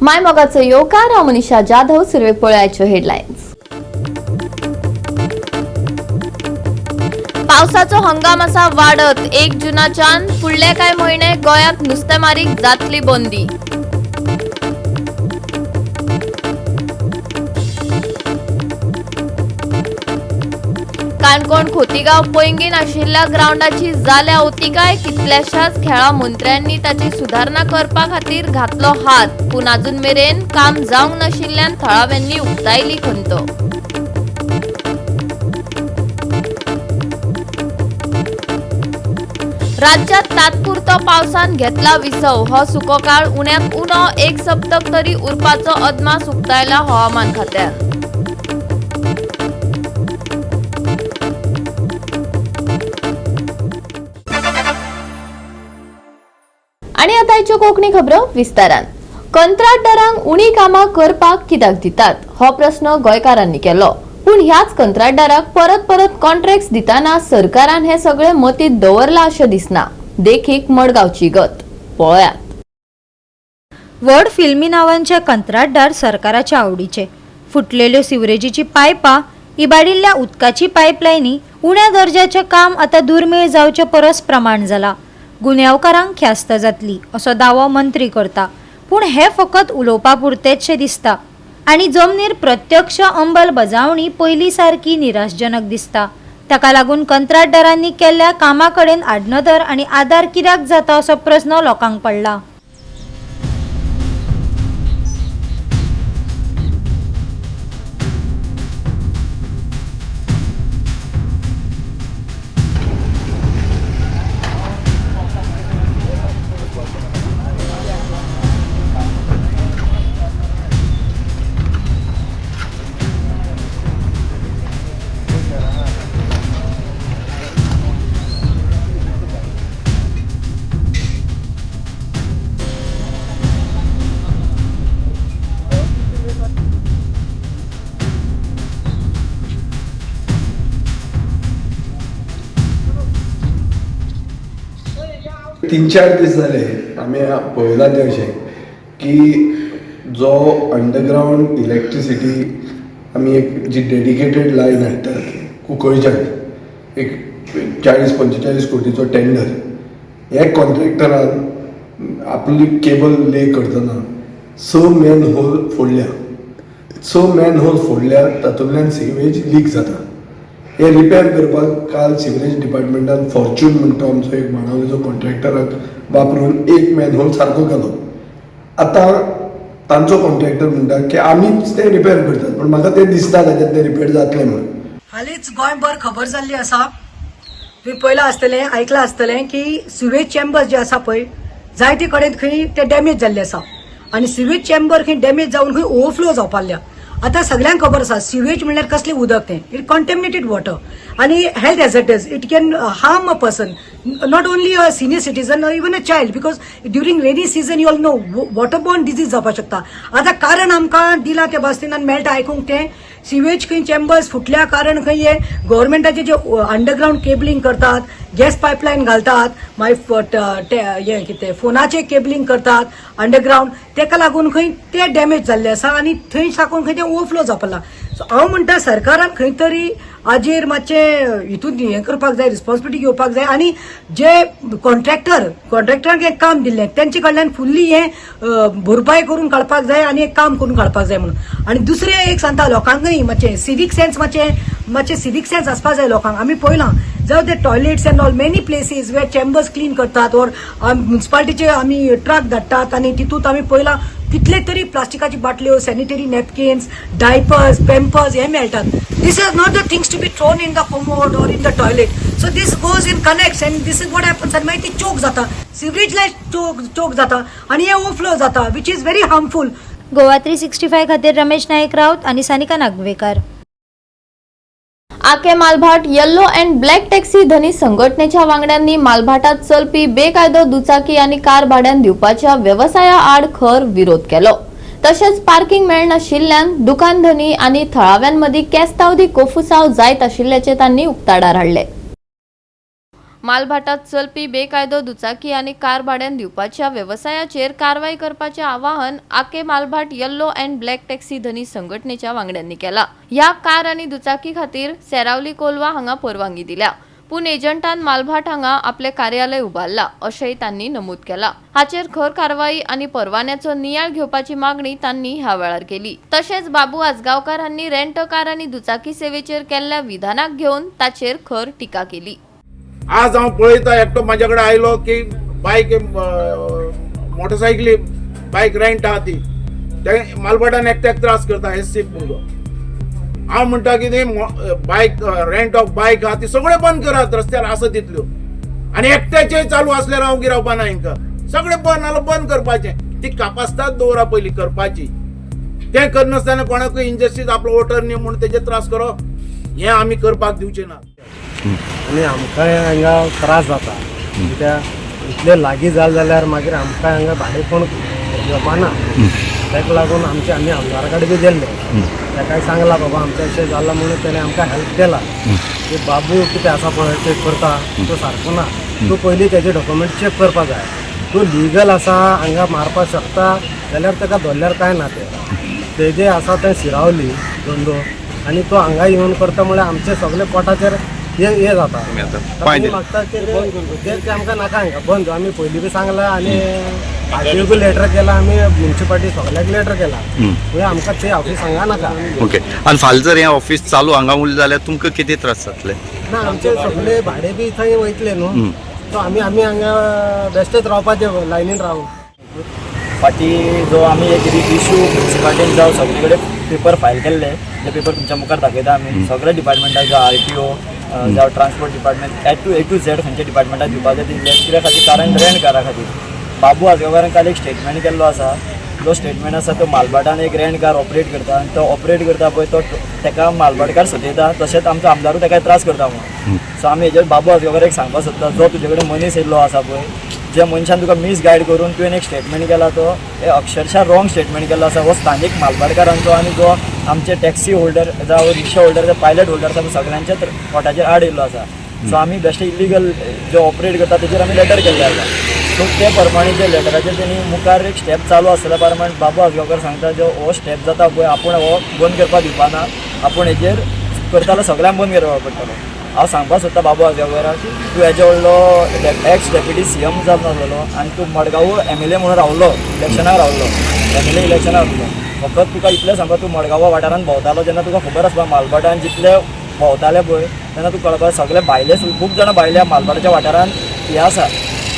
मायमोगाचो येवकार. हांव मनीषा जाधव. सुरवेक पळोवयाच्यो हेडलायन्स. पावसाचो हंगाम आसा वाडत. 1 जुनाच्यान फुडले कांय म्हयने गोंयांत नुस्तेमारीक जातली बंदी. काणकोण खोतीगांव पैंगीण आशिल्ल्या ग्रावंडाची जाल्या अवतिकाय. कितल्याशाच खेळां मंत्र्यांनी ताची सुदारणा करपा खातीर घातलो हात, पूण अजून मेरेन काम जावंक नाशिल्ल्यान थळाव्यांनी उक्तायली खंत. राज्यात तात्पुरतो पावसान घेतला विसव. हो सुको काळ उण्यात उणो एक सप्तक तरी उरपाचो अदमास उक्तायला हवामान खात्यान. आणि आता आयच्यो कोंकणी खबरो विस्तारान. कंत्राटदारांक उणी कामां करपाक कित्याक दितात हो प्रस्न गोंयकारांनी केलो, पूण ह्याच कंत्राटदाराक परत परत कॉन्ट्रॅक्ट दितना सरकारान हे सगळे मतींत दवरलां अशें दिसना. देखीक मडगांवची गत पळयात. व्हड फिल्मी नांवांचे कंत्राटदार सरकाराच्या आवडीचे. फुटलेल्यो सिवरेजीची पायपां, इबाडिल्ल्या उदकाची पायपलायनी, उण्या दर्जाचें काम आतां दुर्मीळ जावचे परस प्रमाण जाला. गुन्यांवकारांक ख्यास्त जातली असो दावो मंत्री करता, पूण हें फकत उलोवपा पुरतेंचशें दिसता आनी जमनीर प्रत्यक्ष अंमलबजावणी पयलीं सारकी निराशजनक दिसता. ताका लागून कंत्राटदारांनी केल्ल्या कामा कडेन आडनदर आनी आदार कित्याक जाता असो प्रस्न लोकांक पडला. 3-4 दीस जाले आमी पळयलां तें अशें की जो अंडरग्रावंड इलेक्ट्रिसिटी आमी एक जी डेडिकेटेड लायन हाडटात कुंकळच्यान, एक 40-45 कोटीचो टेंडर, हे कॉन्ट्रॅक्टरान आपली केबल ले करतना स मॅन होल फोडल्या. स मॅन होल फोडल्या, तातूंतल्यान सिवेज लीक जाता. हे रिपेर करपाक काल सिवरेज डिपार्टमेंटान फॉर्च्यून म्हणटा आमचो एक बाणावलेचो कॉन्ट्रॅक्टराक वापरून एक मॅनहोल सारको केलो. आतां तांचो कॉन्ट्रॅक्टर म्हणटा की आमीच ते रिपेर करतात, पण म्हाका तें दिसना ताच्यात तें रिपेर जातलें म्हणून. हालींच गोंयभर खबर जाल्ली आसा, तुमी पळयलां आसतलें, आयकलां आसतलें की सिवेज चेंबर्स जे आसा पळय, जायते कडेन खंय ते डॅमेज जाल्ले आसा आनी सिवेज चेंबर खंय डॅमेज जावन खंय ओवरफ्लो जावपाक लागल्या. आतां सगल्यांक खबर आसा सिवेज म्हणल्यार कसलें उदक तें, it contaminated water आनी health hazardous. It can harm a person, not only a senior citizen, even a child, because during rainy season, you all know, waterborne disease जावपाक शकता. आतां कारण आमकां दिलां त्या बस्तीन मेळटा आयकूंक, तें सिवेज खंय चेंबर्स फुटल्या कारण खंय हे गव्हर्मेंटाचे जे अंडरग्रावंड केबलिंग करतात, गॅस पायपलायन घालतात, मागीर हे कितें फोनाचे केबलिंग करतात अंडरग्रावंड, तेका लागून खंय ते डॅमेज जाल्ले आसा आनी थंय साकून खंय ते ओवरफ्लो जावपाक लागला. सो हांव म्हणटा, सरकारान खंय तरी हाजेर मातशें हितून हें करपाक जाय, रिस्पॉन्सिबिलिटी घेवपाक जाय आनी जे कॉन्ट्रॅक्टरांक हें काम दिल्लें तेंचे कडल्यान फुल्ली हें भरपाय करून काडपाक जाय आनी एक काम करून काडपाक जाय म्हणून. आनी दुसरें एक सांगता, लोकांकय मातशें सिवीक सेन्स, मातशें मातशें सिवीक सेन्स आसपाक जाय लोकांक. आमी पळयलां जावं ते toilets and all, many places where chambers clean करतात ऑर म्युन्सिपाल्टीचे आमी ट्रक धाडटात आनी तितूंत आमी पळयलां कितले तरी प्लास्टिकाची बाटल्यो, सॅनिटरी नॅपकिन्स, डायपर्स, पेम्पर्स हे मेळटात. This are not the things to be thrown in the commode or in the toilet. So this goes in connects and this is what happens. आनी मागीर ती चोक जाता, सिवरेज लायन चोक जाता आनी हे overflow जाता, which is very harmful. Goa 365 खातीर रमेश नायक राऊत आनी सानिका नागवेकर. आके मालभाट येल्लो अँड ब्लॅक टॅक्सी धनी संघटनेच्या वांगड्यांनी मालभाटात चलपी बेकायदो दुचाकी आनी कार भाड्यान दिवपाच्या वेवसाया आड खर विरोध केलो. तशेंच पार्किंग मेळनाशिल्ल्यान दुकान धनी आनी थळाव्यांमदीं केस्तावदी कोफुसाव जायत आशिल्ल्याचे तांणी उक्ताडार हाडले. मालभाटात चलपी बेकायदो दुचाकी आनी कार भाड्यान दिवपाच्या वेवसायाचेर कारवाय करपाचें आवाहन आके Malbhat yellow and black taxi धनी संघटनेच्या वांगड्यांनी केला. ह्या कार आनी दुचाकी खातीर सेरावली कोलवा हांगा परवानगी दिल्या, पूण एजंटान मालभाट हांगा आपलें कार्यालय उबारला अशेंय तांणी नमूद केलां. हाचेर खर कारवाई आनी परवान्याचो नियाळ घेवपाची मागणी तांणी ह्या वेळार केली. तशेंच बाबू आजगांवकार हांणी रेंट कार आनी दुचाकी सेवेचेर केल्ल्या विधानाक घेवन ताचेर खर टिका केली. आज हांव पळयता, एकटो म्हाज्या कडेन आयलो की बायक, मोटरसायकली बायक रेंट आहा ती, ते मालभाटान एकट्याक त्रास करता एस सी भुरगो. हांव म्हणटा कितें, बायक रेंट ऑफ बायक आहा ती सगळें बंद करात रस्त्यार आसा तितल्यो, आनी एकट्याचेय चालू आसल्यार हांव रावपा ना हिंकां. सगळें बंद नाल्यार बंद करपाचें, ती कापास्ताद दवरा पयलीं करपाची. तें करनासतना कोणाकूय इंजस्टीस आपलो वोटर न्ही म्हूण तेजे त्रास करप हें आमी करपाक दिवचें ना. आनी आमकांय हांगा त्रास जाता, कित्याक इतले लागीं जालें जाल्यार मागीर आमकां हांगा भाडें कोण घेवपा ना. ताका लागून आमचे आमी आमदारा कडेन बी गेल्ले, ताकाय सांगलां बाबा आमचें अशें जालां म्हणून. तेणें आमकां हेल्प केला की बाबू कितें आसा पळय चॅक करता तो सारको ना. तूं पयलीं तेजे डॉक्युमेंट चॅक करपा जाय. तूं लिगल आसा, हांगा मारपाक शकता जाल्यार ताका धरल्यार कांय ना. तें तेजें आसा तें शिरावली धंदो आनी तो हांगा येवन करता म्हळ्यार आमचे सगळे पोटाचेर हे हे जाता. आमी मागता की ते ते आमकां नाका हांगा, बंद. आमी पयलीं बी सांगलां आनी आरटीओ बी लेटर केला, आमी म्युनिसिपालिटी सगळ्याक लेटर केला, म्हणजे आमकां ते ऑफीस हांगा नाका. ओके, आनी फाल्यां जर हें ऑफिस चालू हांगा उरलें जाल्यार तुमकां कितें त्रास जातले? ना, आमचे सगळे भाडे बी थंय वयतले न्हू, सो आमी आमी हांगा बेश्टेच रावपाचे लायनीन रावून. फाटीं जो आमी एक इशू म्युनिसिपालिटीन जावं सगळे कडेन पेपर फायल केल्ले, ते पेपर तुमच्या मुखार दाखयता. आमी सगळे डिपार्टमेंटाक, जावं आरटीओ जावं transport department, A to Z खंयच्या डिपार्टमेंटाक दिवपाक जाय दिल्ले. कित्या खातीर? कारण रेंट कारा खातीर. बाबू आजगांवकारान काल एक स्टेटमेंट केल्लो आसा. जो स्टेटमेंट आसा तो मालभाटान एक रेंट कार ऑपरेट करता आनी तो ऑपरेट करता पळय तो ताका मालभाटकार सतयता, तशेंच आमचो आमदारूय ताका त्रास करता म्हणून. सो आमी हेजेर बाबू आजगांवकार एक सांगपाक सोदता, जो तुजे कडेन मनीस येयल्लो आसा पळय, ज्या मनशान तुका मिसगायड करून तुवें एक स्टेटमेंट केला, तो हे अक्षरशः रॉंग स्टेटमेंट केल्लो आसा. हो स्थानीक मालभाटकारांचो आनी जो आमचे टॅक्सी होल्डर जावं रिक्षा होल्डर जावं पायलट होल्डर आसा सगळ्यांच्या पोटाचेर आड येयल्लो आसा. सो आमी बेश्टे इलिगल जो ऑपरेट करता तेजेर आमी लेटर केल्ले आसा. सो ते प्रमाणे जे लेटराचेर तेणी मुखार एक स्टेप चालू आसलेल्या प्रमाण बाबू आजगांवकर सांगता, जो हो स्टेप जाता पळय, आपूण हो बंद करपाक दिवपाना. आपूण हेजेर करतालो सगळ्यांक बंद करपाक पडटलो. हांव सांगपाक सोदता बाबू आजगांवकाराक, तूं हेजे व्हडलो एक्स डेप्युटी सीएम जावन आसलेलो आनी तूं मडगांव एमएलए म्हणून रावलो, इलेक्शनाक रावलो, एमएलए इलेक्शनाक रावलो. फकत तुका इतलें सांगपा, तूं मडगांवा वाठारांत भोंवतालो जेन्ना तुका खबर आसपा, मालभाटान जितले भोंवताले पळय तेन्ना तुका कळपा सगळे भायले, खूब जाणां भायल्या मालभाटाच्या वाठारांत हे आसा,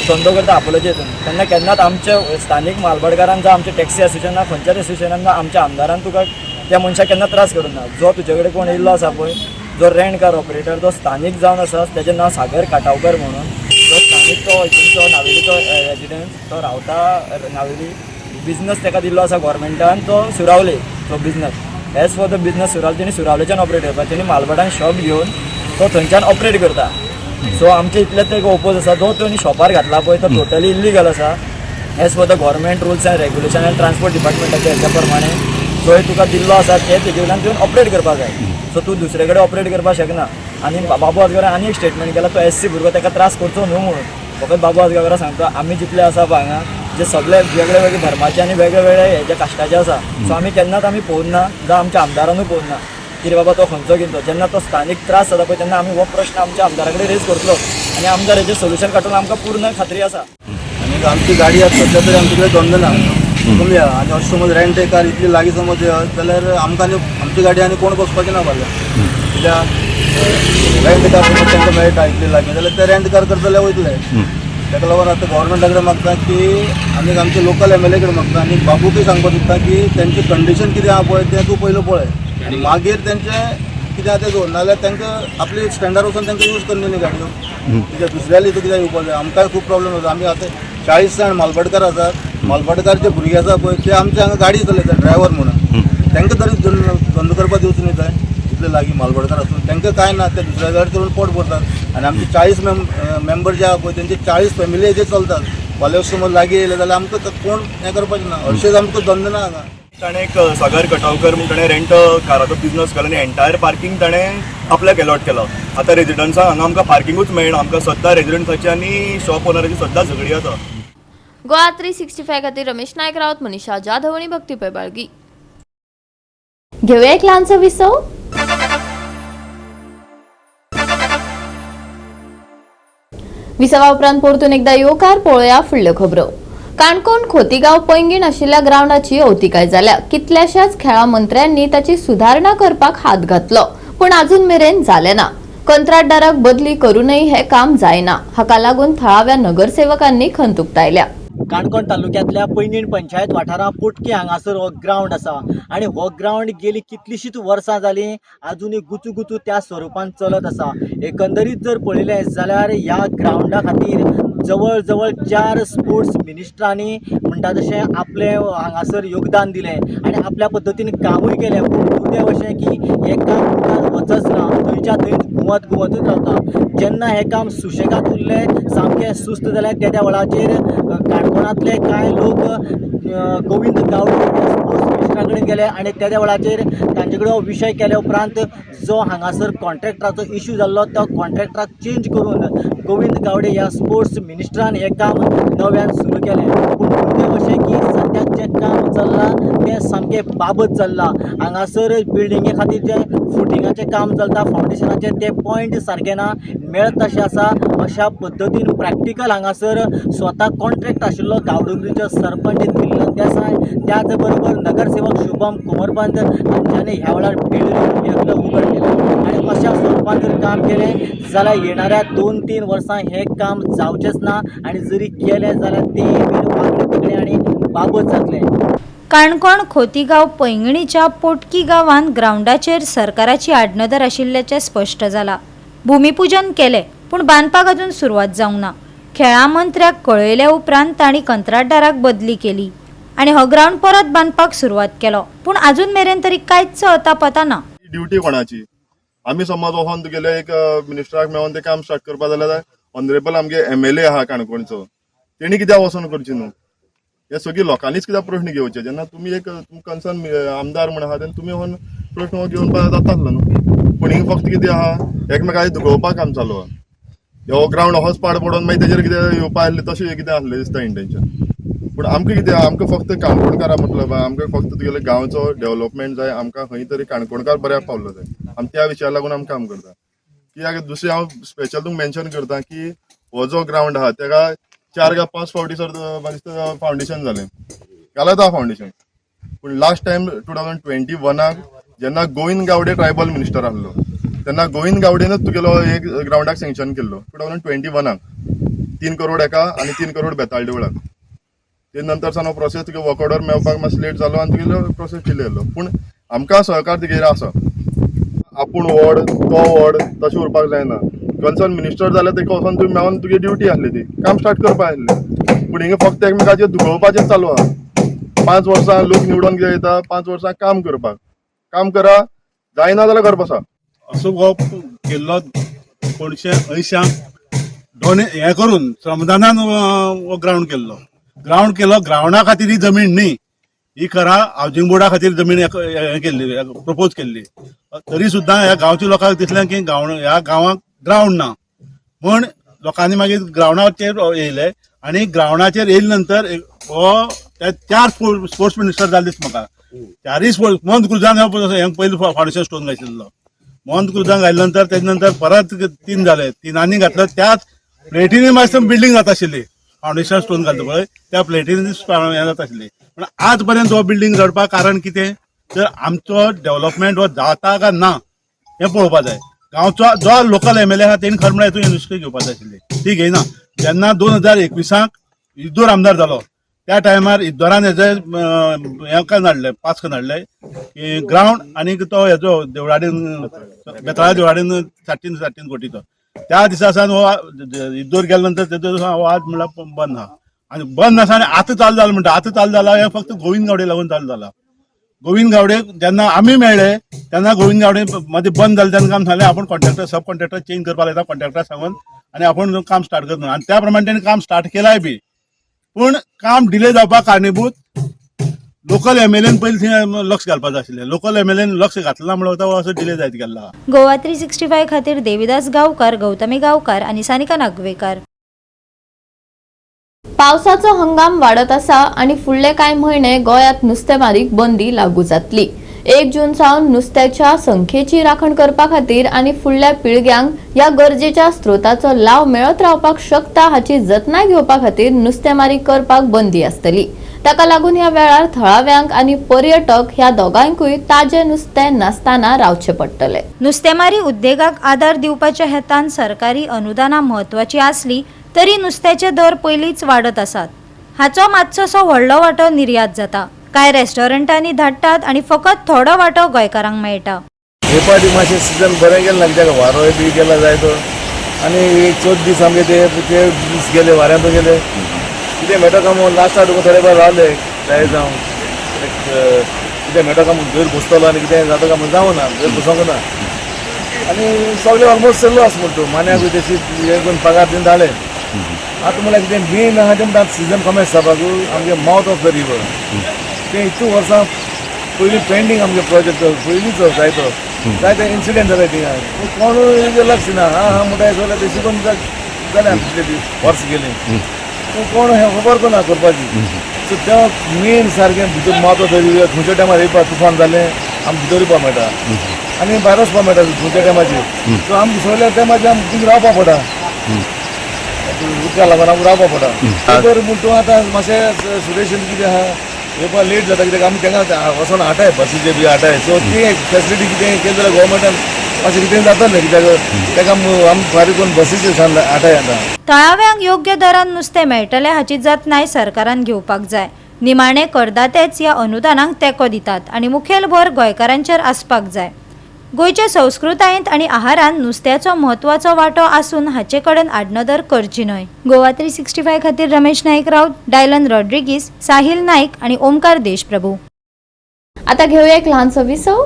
धंदो करता आपोलोचे हितून. तेन्ना केन्नाच आमच्या स्थानीक मालभाटकारान जावं आमच्या टॅक्सी एसोसिएशनाक, खंयच्याच एसोसिएशनान आमच्या आमदारान तुका त्या मनशाक केन्ना त्रास करूंक ना. जो तुजे कडेन कोण येयल्लो आसा पळय, जो रेंट कार ऑपरेटर, जो स्थानीक जावन आसा, तेजें नांव सागर काटावकर म्हणून. जो स्थानीक तो हितूनचो नावेलीचो रेजिडंट, तो रावता नावेली. बिजनस ताका दिल्लो आसा गोवोरमेंटान तो सुरावले. तो business as for the business सुरावले, तेणी सुरावलेच्यान ऑपरेट करता. तेणी मालभाटान शॉप घेवन तो थंयच्यान ऑपरेट करता. सो आमचे इतलेच एक ओपोज आसा, जो तेणी शॉपार घातला पळय तो टोटली इल्लीगल आसा as per the government rules and regulation and transport डिपार्टमेंटाच्या हेच्या प्रमाणे. जो तुका दिल्लो आसा ते तेजे वयल्यान तुवें ऑपरेट करपाक जाय. सो तूं दुसरे कडेन ऑपरेट करपाक शकना. आनी बाबू आजगांवकार आनी एक स्टेटमेंट केला, तो एस सी भुरगो ताका त्रास करचो न्हू म्हणून. फकत बाबू आजगांवकार सांगता, आमी जितले आसा पळय हांगा जे सगळे वेगळे वेगळे धर्माचे आनी वेगळे वेगळे हेजे कास्टाचे आसा, सो आमी केन्नाच आमी पळोवन ना, जावं आमच्या आमदारानूय पळोवन ना की रे बाबा तो खंयचो कितें तो. जेन्ना तो स्थानीक त्रास जाता पळय तेन्ना आमी हो प्रश्न आमच्या आमदारा कडेन रेज करतलो आनी आमदार हेजेर सोल्युशन काडटलो, आमकां पूर्ण खात्री आसा. आनी आमची गाडी आतां सद्या तरी आमचे कडेन धंदो ना, कमी आहा. आनी अशें समज रेंट कार इतली लागीं समज येत जाल्यार आमकां आनी आमची गाडी आनी कोण बसपाचे ना फाल्यां, कित्याक रेंट कार समज तांकां मेळटा इतली लागीं जाल्यार ते रेंट कार करतले वयतले. ताका लागून आतां गव्हर्मेंटा कडेन मागता की आनी आमचे लोकल एमएलए कडेन मागता आनी बाबूकय सांगपाक सोदता की तेंचें कंडिशन कितें आहा पळय तें तूं पयलू पळय आनी मागीर तेंचें कितें आहा तें दवर, नाजाल्यार तांकां आपली स्टँडार वचून तांकां यूज करनी न्ही गाडयो. कित्याक दुसऱ्याली हितून कित्याक येवपाक जाय? आमकांय खूब प्रॉब्लेम जाता. आमी आतां 40 जाण मालभाटकार आसात. मालभाटकार जे भुरगे आसा पळय ते आमचे हांगा गाडी चलयतात ड्रायव्हर म्हणून. तांकां तरी धंदो करपाक दिवचो न्ही थंय. इतले लागीं मालभाटकार आसून तांकां कांय ना, ते दुसऱ्या गाडी चलोवन पोट भरतात आनी आमचे 40 मेंबर जे आहा पळय तेंचे 40 फॅमिली हेजेर चलतात. फाल्यां समज लागीं येयले जाल्यार आमकां कोण हें करपाचें ना. हरशेच आमकां धंदो ना हांगा. ताणें एक सागर कटावकर म्हूण ताणें रेंट काराचो बिजनस केलो आनी एंटायर पार्किंग ताणें आपल्याक एलॉट केलो. आतां रेजिडंट्सांक हांगा आमकां पार्किंगूच मेळना. आमकां सद्दां रेजिडंट्साची आनी शॉप ओनराची सद्दां झगडी जाता. गोवा 365 खातीर रमेश नायक रावत, मनीषा जाधव आनी भक्ती पेबाळगी. घेवया एक ल्हानसो विसव. विसवा उपरांत परतून एकदा येवकार. पळोवया फुडल्यो खबरो. काणकोण खोतीगांव पैंगीण आशिल्ल्या ग्रावंडाची अवतिकाय जाल्या. कितल्याशाच खेळां मंत्र्यांनी ताची सुदारणा करपाक हात घातलो, पूण अजून मेरेन जालें ना. कंत्राटदाराक बदली करूनय हें काम जायना. हाका लागून थळाव्या नगरसेवकांनी खंत उक्तायल्या. काणकोण तालुक्यांतल्या पैंगीण पंचायत वाठारांत पोटकी हांगासर हो ग्रावंड आसा आनी हो ग्रावंड गेली कितलीशींच वर्सां जालीं आजुनूय गुचू गुचू त्या स्वरुपान चलत आसा. एकंदरीत जर पळयलें जाल्यार ह्या ग्रावंडा खातीर जवळ जवळ 4 स्पोर्ट्स मिनिस्टरांनी म्हणटा तशें आपलें हांगासर योगदान दिलें आनी आपल्या पद्दतीन कामूय केलें. पूण दुर्दैव अशें की हें काम मुखार वचच ना, थंयच्या थंय घुंवत घुंवतूच रावता. जेन्ना हें काम सुशेगाद उरलें, सामकें सुस्त जालें, त्या वेळाचेर काणकोणांतले कांय लोक गोविंद गावडे स्पोर्ट्स मिनिस्टरा कडेन गेले आनी त्या वेळाचेर तांचे कडेन हो विशय केल्या उपरांत जो हांगासर कॉन्ट्रॅक्टराचो इश्यू जाल्लो तो कॉन्ट्रॅक्टराक चेंज करून गोविंद गावडे ह्या स्पोर्ट्स मिनिस्टरान हें काम नव्यान सुरू केलें. पूण दुर्दैव अशें की सद्याक जें काम चल्लां तें सामकें बाबत चल्लां. हांगासर बिल्डिंगे खातीर जें फुटिंगाचें काम चलता, फावंडेशनाचें, तें पॉयंट सारकें ना, मेळत तशें आसा. अशा पद्दतीन प्रॅक्टिकल हांगासर स्वता कॉन्ट्रॅक्ट आशिल्लो गांवडोंगरीचो सरपंच दिल्लन देसाय, त्याच बरोबर नगरसेवक शुभम कोमरपंत हांच्यांनी ह्या वेळार बिल्डिंग उगड केलें आनी अशा स्वरुपान जर काम केलें जाल्यार येणाऱ्या 2-3 वर्सां हें काम जावचेंच ना आनी जरी केलें जाल्यार तें बीन वांकडें तिकडें आनी बाबत जातलें. काणकोण खोतीगांव पैंगीणीच्या पोटकी गांवांत ग्रावंडाचेर सरकाराची आडनदर आशिल्ल्याचें स्पश्ट जाला. भूमिपूजन केलें पूण बांदपाक अजून सुरवात जावंक ना. खेळां मंत्र्याक कळयल्या उपरांत तांणी कंत्राटदाराक बदली केली आनी हो ग्रावंड परत बांदपाक सुरवात केलो, पूण अजून मेरेन तरी कांयच अतापता ना. ड्युटी कोणाची? आमी समज वचोन तुगेले एक मिनिस्टराक मेळोन ते काम स्टार्ट करपा जाल्यार ऑनरेबल आमगे एमएलए आहा काणकोणचो, तेणी कित्याक वचोन करची न्हू? हे सगळी लोकांनीच कित्याक प्रश्न घेवचे? जेन्ना तुमी एक कन्सर्न आमदार म्हण आहा तेन्ना तुमी वचोन प्रश्न घेवन जाता आसलो न्हू. पूण हिंगा फक्त कितें आहा, एकमेकाचें दुखोवपाक काम चालू आहा. हो ग्रावंड होच पाड पडोन मागीर तेजेर कितें येवपा आसलें तशें कितें आसलें दिसता इंटेन्शन. पूण आमकां कितें, आमकां फक्त काणकोणकारा मतलब आमकां फक्त तुगेले गांवचो डेव्हलपमेंट जाय. आमकां खंय तरी काणकोणकार बऱ्याक पावलो जाय, आमी त्या विशया लागून आमी काम करता. कित्याक दुसरें हांव स्पेशल तुमकां मेन्शन करता की हो जो ग्रावंड आहा तेका 4 काय 5 फावटी सर म्हाका दिसता फावंडेशन जालें, घालत आहा फावंडेशन. पूण लास्ट टायम 2021 जेन्ना गोविंद गावडे ट्रायबल मिनिस्टर आसलो तेन्ना गोविंद गावडेनूच तुगेलो एक ग्रावंडाक सँक्शन केल्लो 2021 3 करोड एका आनी 3 करोड बेताळ देवळाक. ते नंतर सान हो प्रोसेस तुगे वर्क ऑर्डर मेळपाक मातसो लेट जालो आनी तुगेलो प्रोसेस डिले जालो. पूण आमकां सहकार तुगेर आसा. आपूण व्हड तो व्हड तशें उरपाक जायना. कन्सर्न मिनिस्टर जाल्यार तेका वचोन तुमी मेळोन तुगे ड्युटी आसली ती काम स्टार्ट करपा आसलें. पूण हिंगा फक्त एकमेकाचेर दुखोवपाचें चालू आहा. 5 वर्सां लोक निवडोन कितें येता, 5 वर्सां काम करपाक, काम करा, जायना जाल्यार घर बसा. असो हो केल्लो 1980 डोने हें करून श्रमदानान हो ग्रावंड केल्लो. ग्रावंड केलो, ग्रावंडा खातीर ही जमीन न्ही, ही खरा हावजींग बोर्डा खातीर जमीन हें केल्ली, प्रपोज केल्ली. तरी सुद्दां ह्या गांवच्या लोकांक दिसलें की ह्या गांवाक ग्रावंड ना म्हण लोकांनी मागीर ग्रावंडाचेर येयले आनी ग्रावंडाचेर येयले नंतर हो त्या 4 स्पोर्ट्स मिनिस्टर जाले दिसता म्हाका. 4 स्पोर्ट्स मोहन क्रुजान हें पयलीं फावंडेशन स्टोन घातिल्लो. मोहन क्रुजान घातल्या नंतर तेजे नंतर परत 3 जाले, 3 घातलं. त्याच प्लेटीनी मातशें बिल्डींग जाता आशिल्ली, फावंडेशन स्टोन घालता पळय त्या प्लेटीनी हें जाता आशिल्ली. पूण आज पर्यंत हो बिल्डींग जडपाक कारण कितें तर आमचो डेव्हलपमेंट हो जाता काय ना हें पळोवपा जाय. गांवचो जो लोकल एमएलए आहा तेणी खरें म्हळ्यार हितून इनिशिएटीव घेवपा जाय आशिल्ली, ती घेयना. जेन्ना 2021 इद्दोर आमदार जालो त्या टायमार इद्दोरान हेजे हें करून हाडलें, पास करून हाडलें की ग्रावंड आनी तो हेजो देवळाडीन बेताळा देवळाडीन 3.5 कोटीचो. त्या दिसा सावन हो इद्दोर गेल्या नंतर तेजो हो आज म्हणल्यार बंद आहा. आनी बंद आसा आनी आतां चालू जालें म्हणटा, आतां चालू जाला हें फक्त गोविंद गावडे लागून चालू जाला. गोविंद गावडे जेन्ना आमी मेळ्ळे तेन्ना गोविंद गावडे मदीं बंद जालें तेन्ना काम सांगलें आपूण कॉन्ट्रॅक्टर सब कॉन्ट्रॅक्टर चेंज करपाक लायता कॉन्ट्रॅक्टर सांगून आनी आपूण काम स्टार्ट करता आनी त्या प्रमाणे तेणी काम स्टार्ट केलाय बी. पूण काम डिले जावपाक कारणीभूत लोकल एम एल एन पयलीं थंय लक्ष घालपा जाय आशिल्लें. लोकल एम एल एन लक्ष घातलें ना म्हणून असो डिले जायत गेल्लो. गोवा 365 खातीर देविदास गांवकार, गौतमी गांवकार आनी सानिका नागवेकार. पावसाचो हंगाम वाडत आसा आनी फुडले कांय म्हयने गोंयांत नुस्तेमारीक बंदी लागू जातली. 1 जून सावन नुस्त्याच्या संख्येची राखण करपा खातीर आनी फुडल्या पिळग्यांक ह्या गरजेच्या स्त्रोताचो लाव मेळत रावपाक शकता हाची जतनाय घेवपा खातीर नुस्तेमारी करपाक बंदी आसतली. ताका लागून ह्या वेळार थळाव्यांक आनी पर्यटक ह्या दोगांकूय ताजें नुस्तें नासतना रावचें पडटलें. नुस्तेमारी उद्देगाक आदार दिवपाच्या हेतान सरकारी अनुदानां म्हत्वाची आसली तरी नुस्त्याचे दर पयलींच वाडत आसात. हाचो मातसोसो व्हडलो वांटो निर्यात जाता. कांय रेस्टॉरंटांनी धाडटात आनी फकत थोडो वांटो गोंयकारांक मेळटा. हे पाटी मातशें सिजन बरें गेलें ना, कित्याक वारोय बी गेला जायतो आनी एक 14 दीस आमगे ते दीस गेले वाऱ्यांत गेले. कितें मेळटा काम लास्टाक तुका थोडे भायर रावले जाय जावं कितें मेळटा काम गैर बसतलो आनी कितें जाता काम जावं ना, गैर बसोंक ना आनी सगळे ऑलमोस्ट चल्लो आसा म्हणटा तूं मान्याकूय तशी हें करून पगार दिवन धाडले. आतां म्हणल्यार कितें मेन आहा तें म्हणटा सिजन कमेस जावपाक आमगे मावथ ऑफ the river तें इतू वर्सां पयलीं पेंडींग आमगे प्रोजेक्ट पयलींचो जायतो जायते इन्सिडेंट जाता थिंगा कोण लक्ष दिना. हां हां म्हणटा जाल्यार तशी करून जालें आमचे कितले दीस वर्स गेलीं पूण कोण हें खबर ना करपाची. सो तें मेन सारकें भितर मावथ ऑफ the river खंयच्या टायमार येवपा तुफान जालें आमकां भितर येवपा मेळटा आनी भायर वचपा मेळटा खंयच्या टायमाचेर. सो आमकां सगळ्या टायमाचेर आमकां थिंग रावपा पडटा, उदका लागून आमकां रावपा पडटा. बरें म्हूण तूं आतां मातशें सुरेश कितें आहा येवपा लेट जाता कित्याक आमी तांकां वचोन हाटाय बसीचे बी हाटाय. सो ती एक फेसिलिटी कितें केलें जाल्यार गव्हर्मेंटान मातशें कितें जातलें कित्याक ताका आमी फारीक करून बसीचे हाटाय आतां. थळाव्यांक योग्य दरान नुस्तें मेळटलें हाची जतनाय सरकारान घेवपाक जाय. निमाणे करदातेच ह्या अनुदानाक तेंको दितात आनी मुखेल भर गोंयकारांचेर आसपाक जाय. गोंयच्या संस्कृतायेंत आनी आहारान नुस्त्याचो म्हत्वाचो वांटो आसून हाचे कडेन आडनदर करची न्हय. गोवा 365 खातीर रमेश नाईक राऊत, डायलन रॉड्रिगीस, साहिल नाईक आनी ओमकार देशप्रभू. आता घेऊया एक लहानसो विसव.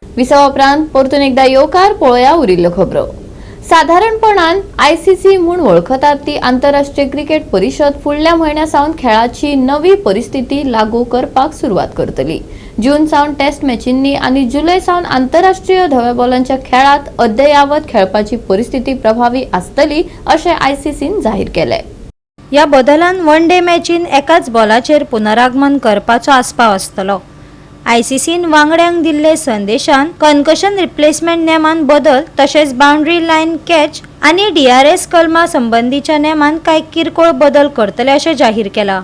विसवा उपरांत परतून एकदा येवकार पळोवया उरिल्ल्यो खबरो. साधारणपणान आयसीसी म्हूण वळखतात ती आंतरराष्ट्रीय क्रिकेट परिशद फुडल्या म्हयन्या सावन खेळाची नवी परिस्थिती लागू करपाक सुरवात करतली. जून सावन टेस्ट मॅचींनी आनी जुलय सावन आंतरराष्ट्रीय धव्या बॉलांच्या खेळात अद्ययावत खेळपाची परिस्थिती प्रभावी आसतली अशें आयसीसीन जाहीर केलें. ह्या बदलान वन डे मॅचीन एकाच बॉलाचेर पुनरागमन करपाचो आस्पाव आसतलो. आयसीसीन वांगड्यांक दिल्ले संदेशान कन्कशन रिप्लेसमेंट नेमान बदल तशेंच बाउंड्री लायन कॅच आनी डीआरएस कलमा संबंदीच्या नेमान कांय किरकोळ बदल करतले अशें जाहीर केलां.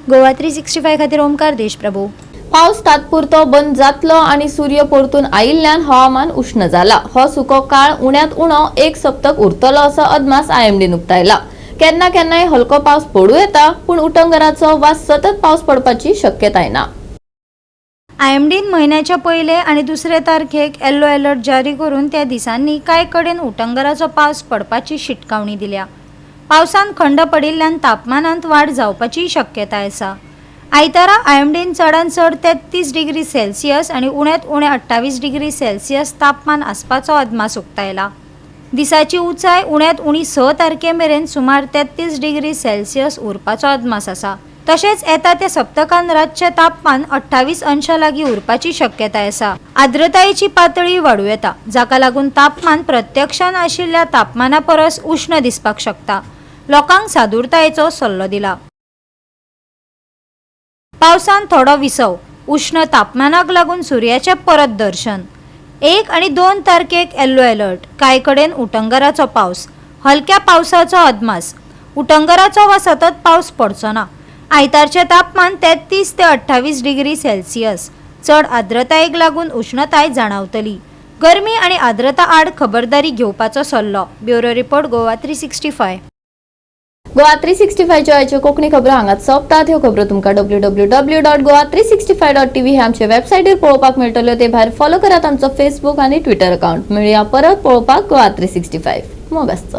गोवा 365 खातीर ओमकार देशप्रभू. पावस तात्पुरतो बंद जातलो आनी सूर्य परतून आयिल्ल्यान हवामान उश्ण जाला. हो सुको काळ उण्यांत उणो 1 सप्तक उरतलो असो अदमास आयएमडीन उक्तायला. केन्ना केन्नाय हलको पावस पडूं येता, पूण उटंगराचो वा सतत पावस पडपाची शक्यताय ना. आयएमडीन म्हयन्याच्या पयले आनी दुसरे तारखेक येल्लो अलर्ट जारी करून त्या दिसांनी कांय कडेन उटंगराचो पावस पडपाची शिटकावणी दिल्या. पावसान खंड पडिल्ल्यान तापमानांत वाड जावपाची शक्यताय आसा. आयतारा आयएमडीन चडांत चड 33 डिग्री सेल्सियस आनी उण्यांत उणें 28 डिग्री सेल्सियस तापमान आसपाचो अदमास उक्तायला. दिसाची उंचाय उण्यांत उणी 6 तारखे मेरेन सुमार 33 डिग्री सेल्सियस उरपाचो अदमास आसा. तशेंच येता त्या सप्तकान रातचें तापमान 28 अंशां लागीं उरपाची शक्यताय आसा. आर्द्रतायेची पातळी वाडूं येता, जाका लागून तापमान प्रत्यक्षान आशिल्ल्या तापमाना परस उश्ण दिसपाक शकता. लोकांक सादुरतायेचो सल्लो दिला. पावसान थोडो विसव, उश्ण तापमानाक लागून सुर्याचें परत दर्शन. 1 आनी 2 तारखेक येल्लो अलर्ट. कांय कडेन उटंगराचो पावस, हलक्या पावसाचो अदमास. उटंगराचो वा सतत पावस पडचो ना. आयतारचें तापमान 33 ते 28 डिग्री सेल्सियस. चड आर्द्रतायेक लागून उश्णताय जाणावतली. गरमी आनी आर्द्रता आड खबरदारी घेवपाचो सल्लो. Bureau report, Goa 365. Goa 365च्यो आयच्यो कोंकणी खबरो हांगाच सोंपतात. ह्यो खबरो तुमकां www.goa365.tv हे आमचे वेबसायटीर पळोवपाक मेळटल्यो. ते भायर फॉलो करात आमचो फेसबूक आनी ट्विटर अकाउंट. मेळया परत पळोवपाक गोवा 365. मोग आसचो.